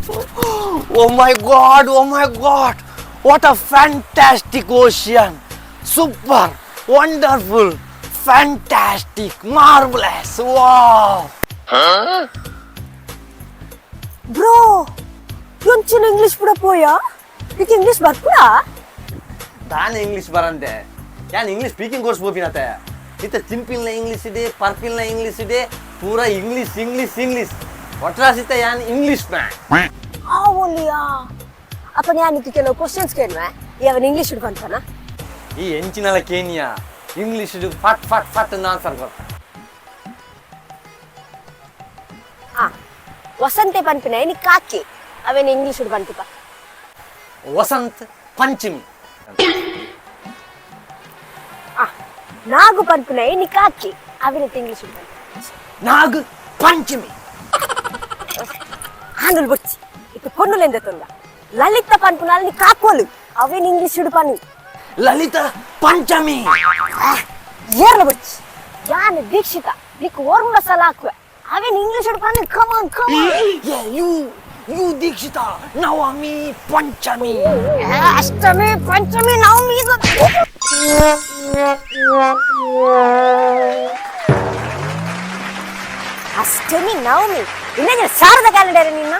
Oh my God, oh my God, what a fantastic ocean. Super, wonderful, fantastic, marvellous, wow. Bro, ಎಂಚಿನ English ಪೂರ ಪೋಯಾ? ಈಗ English ಬರ್ಪುಡಾ? ದಾನೆ English ಬರಂತೆ? ಯಾನ್ English speaking course ಪೋಪಿನತೆ. ಇತ್ತ ತಿನ್ಪಿಲ್ನ English ಇದೆ, ಪರ್ಪಿಲ್ನ English ಇದೆ, ಪೂರ English English English. ಒಟ್ರಾಸಿತ ಯಾನ್ ಇಂಗ್ಲೀಷ್ ಮ್ಯಾನ್. ಆವೊಲಿಯಾ? ಅಪ್ಪ, ನಾನು ಕೆಲವು ಕ್ವಶನ್ಸ್ ಕೇಳುವೆ, ಅವನ್ ಇಂಗ್ಲೀಷ್ ಪನ್ಪನಾ? ಈ ಎಂಚಿನಲ ಕೇನಿಯಾ, ಇಂಗ್ಲೀಷ್ ಫಟ್ ಫಟ್ ಫಟ್ ಆನ್ಸರ್ ಕೊರ್ಪ. ಆ, ವಸಂತೆ ಪನ್ಪಿನ ಇನಿ ಕಾಕಿ, ಅವೇನು ಇಂಗ್ಲೀಷ್ ಪನ್ಪಿಪ. ವಸಂತ್ ಪಂಚಮಿ. ಆ, ನಾಗು ಪನ್ಪಿನ ಇನಿ ಕಾಕಿ, ಅವೇನ ಇಂಗ್ಲೀಷ್ ಪನ್ಪ. ನಾಗ್ ಪಂಚಮಿ. ಆಂದುಲ್ ಬೊಚ್ಚಿ, ಇತ್ತು ಪೊನ್ನುಲೆಂದ ತೊಂದ. ಲಲಿತ ಪನ್ಪುನ ಅಲ್ಲಿ ಕಾಕೋಲು, ಅವೇನು ಇಂಗ್ಲೀಷ್ ಪನಿ. ಲಲಿತ ಪಂಚಮಿ. ಏರ್ಲ ಬೊಚ್ಚಿ. ಯಾನ್ ದೀಕ್ಷಿತ, ನಿಕ್ ಓರ್ಮ ಸಲ ಹಾಕುವೆ, ಅವೇನು ಇಂಗ್ಲೀಷ್ ಪನಿ. Come on come on. You you Dikshita, Navami Panchami. Ashtami Panchami Navami ಇದು. ಅಷ್ಟಮಿ ನವಮಿ ಇನ್ನೇನು ಶಾರದ ಕ್ಯಾಲೆಂಡರ್ ನಿನ್ನ.